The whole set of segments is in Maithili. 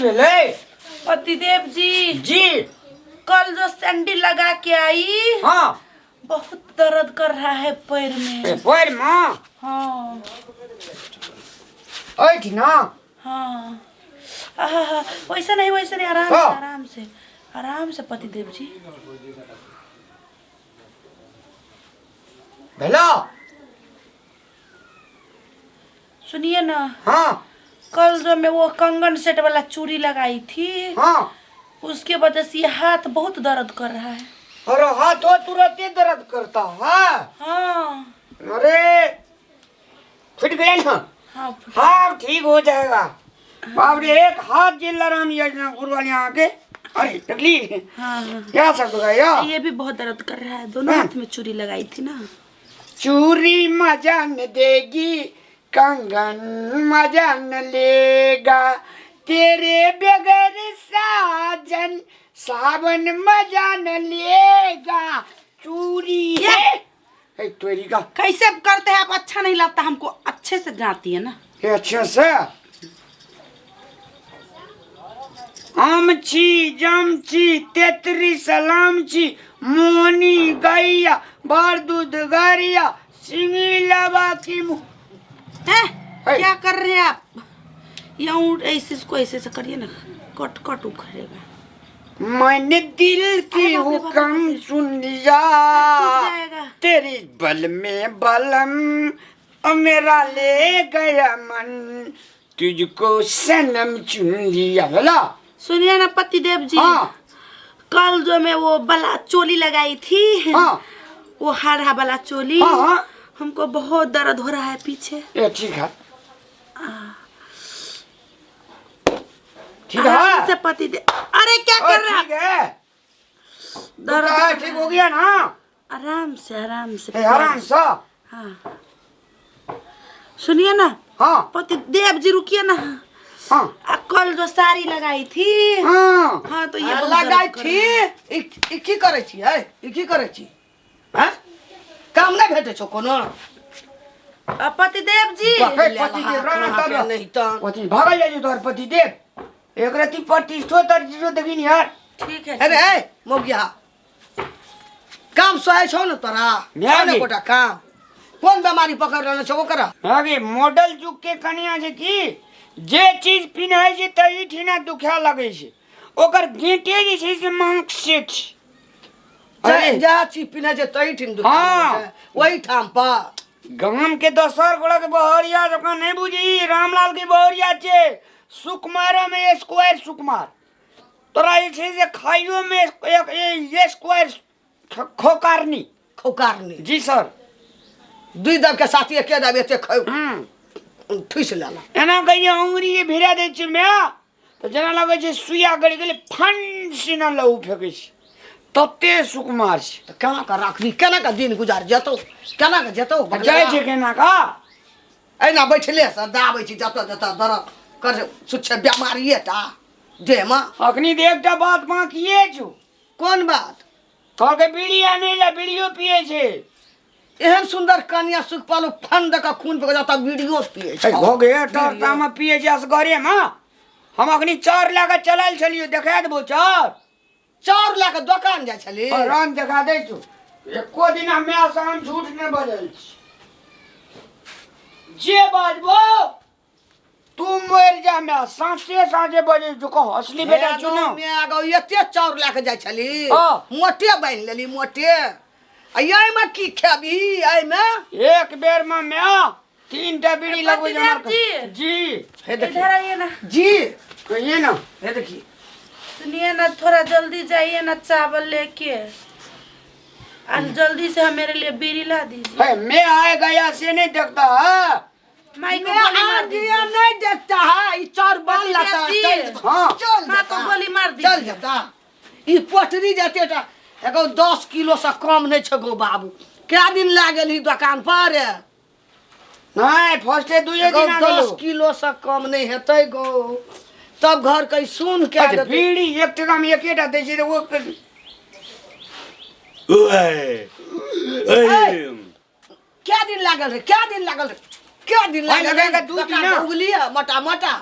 भेलै? पतिदेव जी। जी। कल जो सैंडल लगा के आई, बहुत दर्द कर रहा है पैर में। ए, पैर में? हाँ। एहिठिना? हाँ, आहा, वैसे नहीं, वैसे नहीं, आराम से। हाँ। आराम से, आराम से पतिदेव जी। भेलो? सुनिए ना। हाँ। कल जो मैं वो कंगन सेट वाला चूड़ी लगाई थी, उसके वजह से ये हाथ बहुत दर्द कर रहा है। अरे, हाथ तो तुरंत ही दर्द करता है। हाँ। अरे, फुट गया ना? हाँ। हाँ, ठीक हो जाएगा। बाप रे, एक हाथ जिल्ला राम योजना गुरुवाली आके अरे तकलीफ। हाँ हाँ। क्या सब गया? ये भी बहुत दर्द कर रहा है, दोनों हाँ। हाथ में चूड़ी लगाई थी ना। चूरी मजा न देगी, कंगन मजा न लेगा, तेरे बगैर साजन सावन मजा न लेगा। चूरी है ए, तोरी का। कैसे करते हैं आप? अच्छा नहीं लगता हमको। अच्छे से गाती है ना? ये अच्छे से हम छी, जम छी, तेतरी सलाम छी, मोहनी गैया बर दूध गरिया सिंगी लबा की मुँह। हैं? है। क्या कर रहे हैं आप? ये ऊँट ऐसे, इसको ऐसे ऐसे करिए ना, कट कट उखड़ेगा। मैंने दिल की अरे बाप रे, बाप रे, हुक्म सुन लिया। टूट जाएगा। तेरी बल में बलम और मेरा ले गया मन, तुझको सनम चुन लिया। बोला। सुनिए ना पतिदेव जी। हाँ। कल जो मैं वो बला चोली लगाई थी, वो हरा वाला चोली, हाँ, हाँ। हमको बहुत दर्द हो रहा है पीछे। ये ठीक है, ठीक आराम है। से पतिदेव। अरे, क्या ओ, कर रहे हैं? ठीक है। दर्द। है, ठीक हो गया ना? आराम से, आराम से। ए, आराम से। हाँ, सुनिए ना। हाँ। पति देव जी, रुकिए ना। हाँ। आ, कल जो साड़ी लगाई थी, हाँ। हाँ, तो ये आ, बहुत लगाइ दर्द कर छी। रहा है। ई ई की करै छी है? ई की करै छी हैं? काम नहि भेटै छौ कोनो? आ, पतिदेव जी। हे, पतिदेव, रहना तब। नहीं तऽ। पति भागल जाइ तोहर पतिदेव, एक रति प्रतिष्ठो तर्जिठो देखी नि यार। ठीक है। अरे ए मौगिया, काम सोहाइ छौ ने तोरा? म्या छौ ने गे। गोटा काम? कोन बेमारी पकड़ रहल छौ ओकरा? आगे मॉडल युग के कनिया छै की जे चीज पिन्है छै तऽ ई ठीना दुखाए लगै छै, ओकर गेटे जे छै से मांग से छै। अरे। जा चीज पिन्है छै तही ठिन दुखाइ हाँ। लगै छै ओहि ठाम पर। गाम के दोसर गोड़ा के बहरिया जकाँ नहि बुझी, रामलाल के बहरिया छै सुकुमारो में स्क्वायर सुकुमार। तोरा जे छै से खाइयो में एक स्क्वायर खोकारनी। खौकारनी। जी सर। दुई दब के साथी एके दब एते खौ ठुसि लेला। एना कहियो अंगुरी जे भिड़ा दै छै माय तऽ जेना लगै छै सुइया गड़ि गेलै, फन सीना लहू फेकै छै, तते सुकुमार छै। तऽ केना कऽ राखबी? केना कऽ दिन गुजार जेतौ? केना कऽ जेतौ? जाइ छै केना कऽ? एना बैठले से दाबै छी जतऽ जतऽ दर्द कर, छुच्छे बेमारिए टा देहमे। अखनी तऽ एकटा बात बाकिए छौ। कोन बात? कहलकै बीड़ी आनै लए, बीड़ियो पियै छै। एहन सुन्दर कनिया सुख पालो, फन दऽ कऽ खून पकड़ जतऽ बीड़ियो पियै छै। हो गे, टरटामे पियै छै असगरेमे। हम अखनी चाउर लए कऽ चलल छलियौ, देखा देबौ चाउर। चाउर लए कऽ दोकान जाइ छली? रंग देखा दै छौ। एको दिन हम माय संग झूठ नहि बजल छी। जे बाजबो तू मरि जा माय, साँचे साँचे बजै छौ, कह असली बेटा छौ ने। माय गौ, एते चाउर लए कऽ जाइ छली? हाँ। मोटे बान्हि लेली मोटे। आ एहिमे की खेबही एहिमे? एक बेर मे माय तीन टा बीड़ी लगबै छै हमर। जी। जी। हे देखी। इधर आइए ना। जी। कहिए ना। हे देखी। सुनिए ना, थोड़ा जल्दी जाइए ना चावल लेके और जल्दी से हम मेरे लिए बीड़ी ला दीजिए। है, मैं आए गया से नहीं देखता है। माई को मैं गोली आ मार गया दीजिए। नहीं देखता है, ई चाउर बाल पति लाता जी। चल जेता। हाँ। चल माँ को जेता। गोली मार दीजिए। चल जेता। ई पोटरी जते टा एगो 10 किलो से कम नहीं छै गो बाबू। कै दिन लागल ई दोकान पर? नहीं, फर्स्टे दुए एगो दिन आ दस गेलो। किलो से कम नहीं हेतै गो, तब घर के सुन के अच्छा, देतै। बीड़ी 1 टका में एकेटा दै छै तऽ ओ ओए ओए। कै दिन लागल रे? कै दिन लागल रे? कै दिन भाई लागल लगा रे? के 2 दोकान दिना। पर उगली है मोटा मोटा।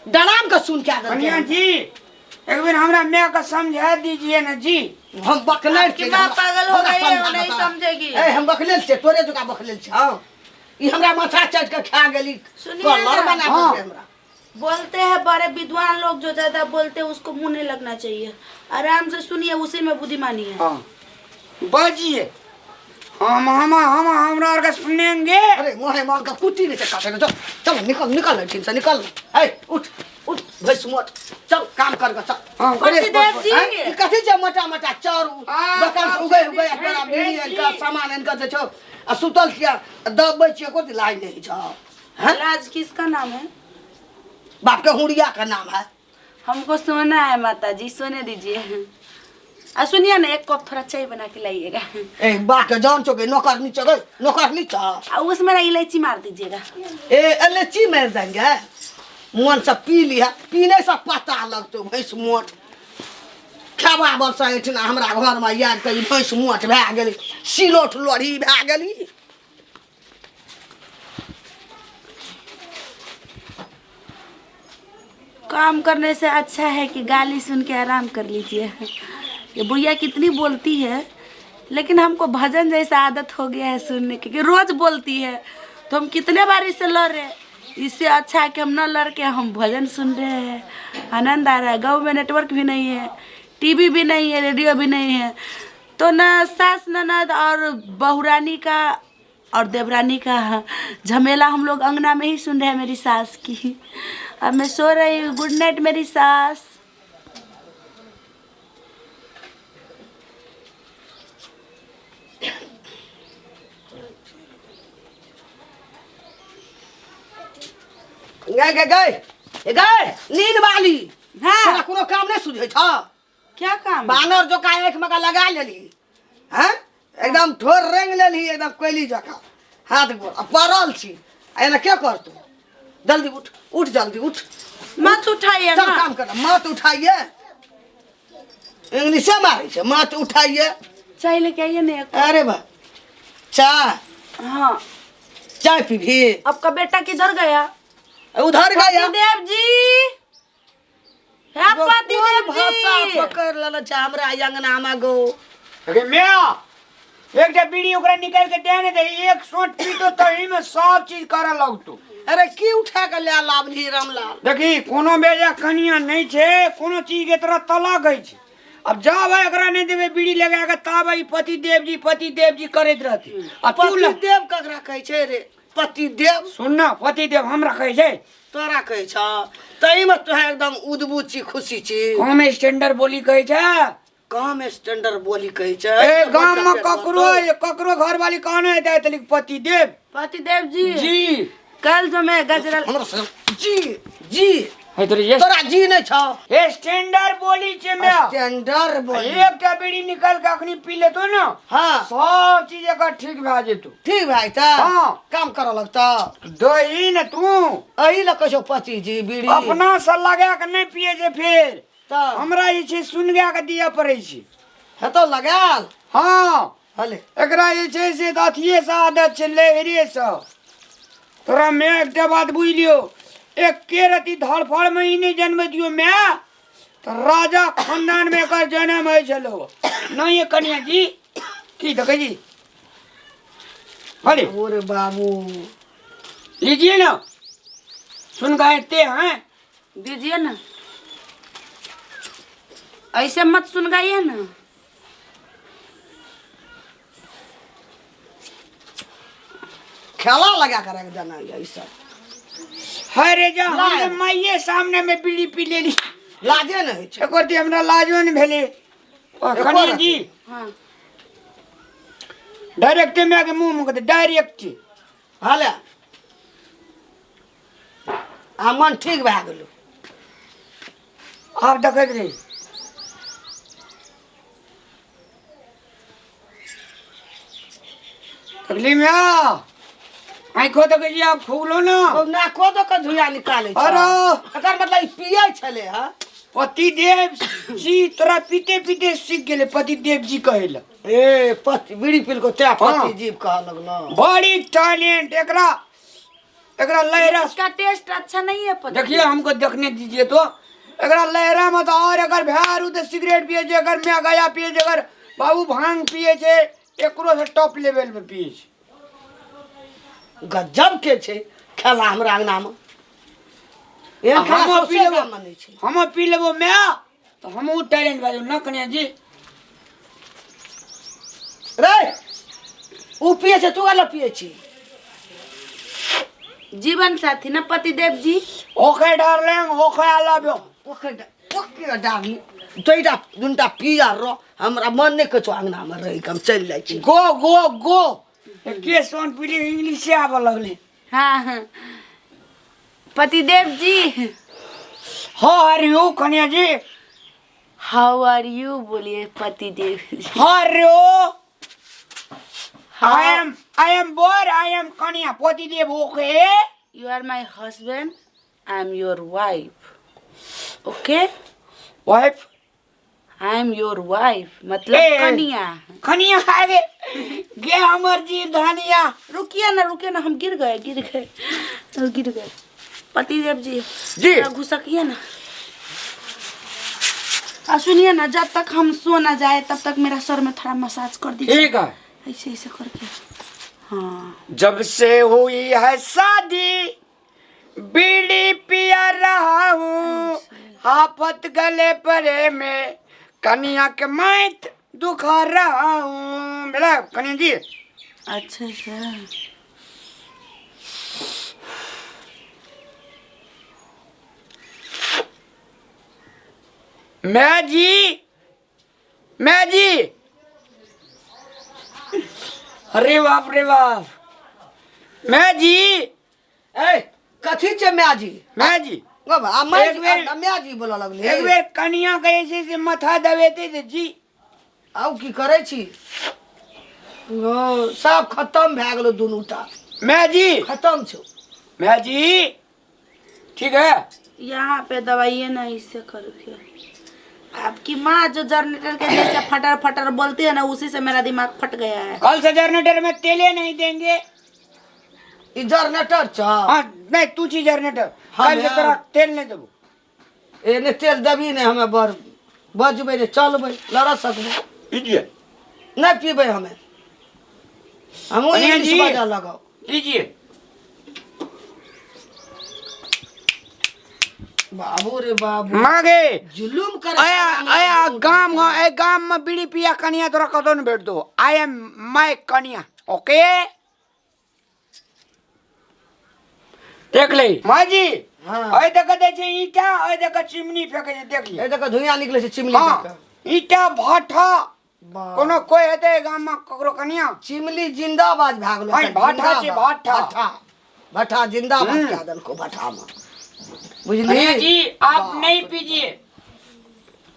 डराम के सुन के कनिया देलकै। जी, एक बेर हमरा माय के समझा दीजिए ना जी। हम बकलेल आपकी छियै। माँ पागल हो हमरा गई है, समझा वो नहीं बता। समझेगी। ए, हम बकलेल छियै, तोरे जकाँ बकलेल छै। हँ, ई हमरा माथा चाटि के खा गेली। सुनिए कलर ना। बना हाँ। देलकै हमरा। बोलते हैं बड़े विद्वान लोग, जो ज्यादा बोलते हैं उसको मुंह नहीं लगना चाहिए। आराम से सुनिए, उसी में बुद्धिमानी है। हाँ, बजिए, हम हमरा आर के सुनेंगे। अरे मोहे मार के कुट्टी नहीं से काटे। चल चल, निकल निकल एहिठाम से निकल। ए उठ उठ, भैंस मोट, चल काम कर चल। हाँ, पतिदेव जी। हैं? ई कथी छै मोटा मोटा चाउर? आ, दोकान से उगै उगै आ तोरा बीड़ी आनि सामान आनि कऽ दै छौ आ सुतल छियै आ दबबै छियै, एको लाज नहि छौ? हैं? लाज किसका नाम है? बाप के हुड़िया का नाम है। हमको सोना है माता जी, सोने दीजिए। आ सुनिए ना, एक कप थोड़ा चाय बना के लाइएगा। ए बाप के जान छौ के नौकरनी छौ गै, नौकरनी छौ। आ उसमें ना इलायची मार दीजिएगा। ए इलायची मारि देंगे, मन से पी लिहा, पीने से पता लगतौ। भैंस मोट खेबा बरसा एहिठिना हमरा घरमे आबि कऽ ई भैंस मोट भए गेली, सिलोठ लोढ़ी भए गेली। काम करने से अच्छा है कि गाली सुन के आराम कर लीजिए। ये बुढ़िया कितनी बोलती है, लेकिन हमको भजन जैसा आदत हो गया है सुनने के, कि रोज़ बोलती है तो हम कितने बार इससे लड़ रहे। इससे अच्छा है कि हम न लड़ के हम भजन सुन रहे हैं, आनंद आ रहा है। गाँव में नेटवर्क भी नहीं है, टीवी भी नहीं है, रेडियो भी नहीं है, तो न सास ननद और बहुरानी का और देवरानी का झमेला हम लोग अंगना में ही सुन रहे हैं मेरी सास की। अब मैं सो रही हूँ। गुड नाइट मेरी सास। गए गए गए ए गए नींद वाली। हाँ। तोरा कोनो काम नहीं सुझै छ? क्या काम? बानर जकाँ आँखि में लगा लेली हैं, एकदम ठोर रंग लेली, एकदम कोयली जकाँ हाथ गोड़ आ पड़ल छी। आ एना के करतौ? जल्दी उठ उठ, जल्दी उठ। मत उठाइए चल ना। काम कर। मत उठाइए, इंग्लिशे मारै छै, मत उठाइए। चाय लेके आइए ना एक। अरे बा चाय। हाँ। चाय पीबी? आपका बेटा किधर गया? उधर गया। पतिदेव जी, हे कोन पतिदेव भाषा जी। पकड़ लेने छै हमरा अंगना मे गो? अरे मियां, एकटा बीड़ी ओकरा निकालि के दे ने दे, एक सोट पीतो तही में सब चीज करऽ लगतो। अरे की उठा के ले लाबली रामलाल? देखी, कोनो बेजा कनिया नहीं छै, कोनो चीज के तोरा तलक अछि। अब जा भाई, एकरा नहीं देबे बीड़ी लगा के तब ई पतिदेव जी पतिदेव जी करैत रहती। आ तू पतिदेव ककरा कहै छै रे? पतिदेव। सुन ना, पतिदेव हमरा कहै छै। तोरा कहै छ, ताहिमे तोहे एकदम उदबू छी, खुशी छी। कम स्टैंडर्ड बोली कहै छै। कम स्टैंडर्ड बोली कहै छै। ए गाम में ककरो ककरो घर वाली कहने हेतै तलिक पतिदेव। पतिदेव जी। जी। कल जो मैं गजरा हमरा से जी जी। हे तोरी ये तोरा जी नहीं छौ। स्टैंडर्ड बोली छै मैं। स्टैंडर्ड बोली। एकटा बीड़ी निकाल के अखनी पी लेतो ना। हाँ। सब चीज एकर ठीक भए जेतो। ठीक भाई त। हाँ। काम करऽ लगता। दही ने तू। एही लए कहै छौ पति जी बीड़ी। अपना से लगा के नहीं पिए छै फेर। त हमरा जे छै सुनगा के दिअ पड़ै छै। हेतौ लगायल? हाँ। हले। एकरा जे छै से तऽ अथिये से आदत छै, लहरे से। तोरा माय एकटा बात बुझि लियौ, एके रति धड़फड़ में ई नहि जन्म दियौ माय तऽ राजा खानदान में एकर जन्म होइ छलो। नहीं ये कनिया जी की देखै जी, हले। ओरे बाबू। लीजिए ना, सुन गए ते हैं। दीजिए ना, ऐसे मत सुनगाइए ना। खेला लगा कर रख देना ये सब। हरे जा, हम लाज। तऽ माइये सामने में बीड़ी पी लेली। लाजे नहि छै। एको रति हमरा लाजो नहि भेलै। ओ, एको कनिया रति। जी। हाँ। डायरेक्ट माय के मुंह में कहते डायरेक्ट। हले आ मन ठीक भए गेलो। आब देखैत रही। तकली में आँखो देखै छी आब खुगलो ना। ओ नाको दऽ कऽ धुइया निकालै छै। अरे। एकर मतलब ई पियै छलै हँ। पतिदेव जी तोरा पीते पीते सीख गेलै पतिदेव जी कहै लए। ए पति बीड़ी पीलको तैं हाँ। पति जीव कहऽ लगलो। बड़ी टैलेंट एकरा। एकरा लहरा इसका टेस्ट अच्छा नहीं है पति। देखिए हमको देखने दीजिए तो एकरा लहरा मत और अगर भैरू तो सिगरेट पिए छै अगर मैं गया पिए छै अगर बाबू भांग पिए छै एकरो से टॉप लेवल पे पिए छै। गजब के छै खेला हमरा अंगना में, एहन खेला हमहूँ पी सौंसे लेबो। गाममे नहि छै। हम पी लेबो मैं तो हमहूँ टैलेंट बाजू न कनिया जी। रे ओ पिए छै, तू कला पिए छी? जीवन साथी ना पतिदेव जी। Okay darling, okay I love you. Okay okay darling, दुईटा दुनटा पिया रह, हमरा मन नहि कहै छौ अंगनामे रहि के, हम चलि जाइ छी। गो गो गो के सोन पीली इंग्लिश से आबऽ लगले। हाँ हाँ पतिदेव जी। हाउ आर यू कनिया जी? हाउ आर यू बोलिए पतिदेव जी। हाउ आर you? I am bore, I am कनिया पतिदेव। Okay. You are my husband, I am your wife, okay? Wife? I am your wife मतलब ए, कनिया। कनिया आगे गे हमर जी धनिया। रुकिए ना, रुकिए ना, हम गिर गए, गिर गए, तो गिर गए। पतिदेव जी। जी। थोड़ा घुसकिए ना आ सुनिए ना, जब तक हम सो ना जाए तब तक मेरा सर में थोड़ा मसाज कर दीजिए। ठीक है। ऐसे ऐसे करके, हाँ। जब से हुई है शादी बीड़ी पिया रहा हूँ, आफत गले परे में कनिया के माइत दुखा रहा हूँ। मेरा कनिया जी। अच्छा सर। मैं जी, मैं जी, अरे बाप रे बाप, मैं जी। ए कथी छै माय जी? मैं जी। गो बा, आ माय एक बेर- आ माय जी बोलऽ लगलै। एक बेर कनिया के जे छै से माथा दबेते ते जी। आउ की करै छी गो, सब खतम भए गेलो दुनू टा। मैं जी। खतम छौ। मैं जी ठीक है। यहाँ पे दवाइए ना इससे करके। आपकी माँ जो जनरेटर के जैसे फटर फटर बोलती है ना, उसी से मेरा दिमाग फट गया है। कल से जनरेटर में तेले नहीं देंगे। ई जनरेटर छ? हाँ नहीं, तू छी जनरेटर। हाँ, कल से यार। तोरा तेल नहीं देबो। ए ने तेल देबी ने, हमे बड़ बजबै ने चलबै लड़ सकबै। लीजिए। नहि पीबै हमे, हमहूँ कनिया इंग्लिश जी। बाजऽ लगब। लीजिए। बाबू रे बाबू। मागे। जुलुम कर। आया आया गाम ह, ए गाम में बीड़ी पिया कनिया तोरा कतौ न भेट दो। I am my कनिया। ओके देख ले माँ जी। हाँ। अय देख दै छै ईटा, अय देख चिमनी फेंके छै, देख ले। ए देख धुइयाँ निकले छै चिमनी। हाँ देख। ईटा भाठा। बाप। कोनो कोई हेतै गाम में ककरो कनिया? चिमली जिंदाबाद भए गेलो। हाय, भाठा छै, भाठा। भाठा भाठा जिंदाबाद। कए देलको भाठा में बुझली। कन्या जी आप नहीं पीजिए,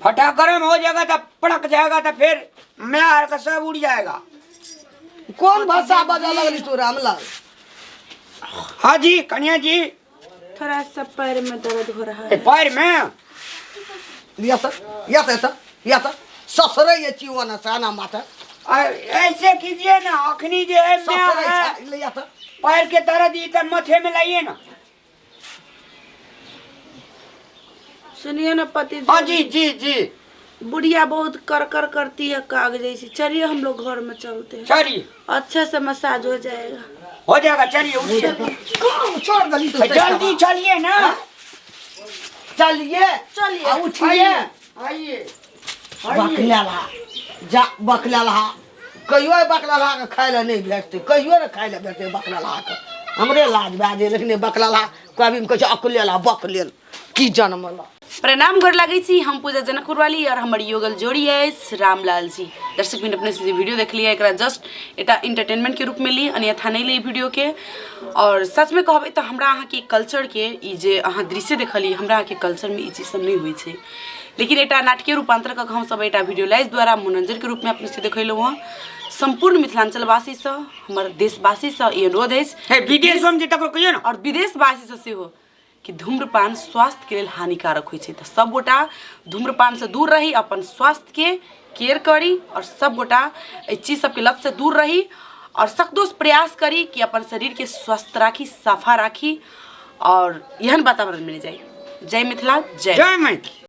फटा गर्म हो जाएगा तो पड़क जाएगा तो फिर मैं हार का सब उड़ जाएगा। कोन भाषा बजऽ लगली तू रामलाल? हाँ जी कन्या जी। थोड़ा सा पैर में दर्द हो रहा ए, है। पैर में? या तऽ या तऽ एतऽ या तऽ ससरै ये चिवन साना माथा। ऐसे कीजिए ना, अखनी जो है मैं ससरै है, छै ले या तऽ। पैर के दर्द ये तो माथे में लाइए ना। सुनिए ना पति। हाँ जी जी जी। बुढ़िया बहुत कर कर करती है काग जैसी। चलिए हम लोग घर में चलते हैं। चलिए। अच्छे से मसाज हो जाएगा। हो जाएगा, चलिए उठिए। कहाँ छोड़ देली तू? जल्दी चलिए ना। चलिए। चलिए। आ उठिए। आइए। बकलेला जा बकलेला, कहियो बकलेला के खाय लए नहि भेटतै, कहियो ने खाय लए भेटतै बकलेला के। हमरे लाज भए जाइ, लेकिन बकलेला कभी कहै छै अकलेला बकलेल की जनमल। प्रणाम, गोर लागै छी। हम पूजा जनकपुर वाली और हमर योगल जोड़ी अछि रामलाल जी। दर्शक बिन, अपने से वीडियो देख लिया, एकरा जस्ट एकटा इंटरटेनमेंट के रूप में ली, अन्यथा नहीं ली वीडियो के। और सच में कहबै तऽ हमरा अहाँके कल्चर के ई जे अहाँ दृश्य देखलियै, हमरा अहाँके कल्चर में ई चीज सब नहि होइ छै, लेकिन एकटा नाटकीय रूपांतर कऽ के हमसब एकटा वीडियो लाइव द्वारा मनोरंजन के रूप में अपने से देखेलहुँ हँ। सम्पूर्ण मिथिलांचलवासीसँ, हमर देशवासीसँ ई अनुरोध अछि। हे विदेशोमे जे तकरो कहियौ ने। आओर विदेशवासीसँ सेहो कि धूम्रपान स्वास्थ्यके लेल हानिकारक होइ छै, तऽ सबगोटा धूम्रपानसँ दूर रही, अपन स्वास्थ्यके केयर करी आओर सबगोटा एहि चीज सबके लतसँ दूर रही। आओर सख्तोस प्रयास करी कि अपन शरीरके स्वस्थ राखी, सफा राखी और एहन वातावरण मिल जाए। जय मिथिला, जय जय मैथिली।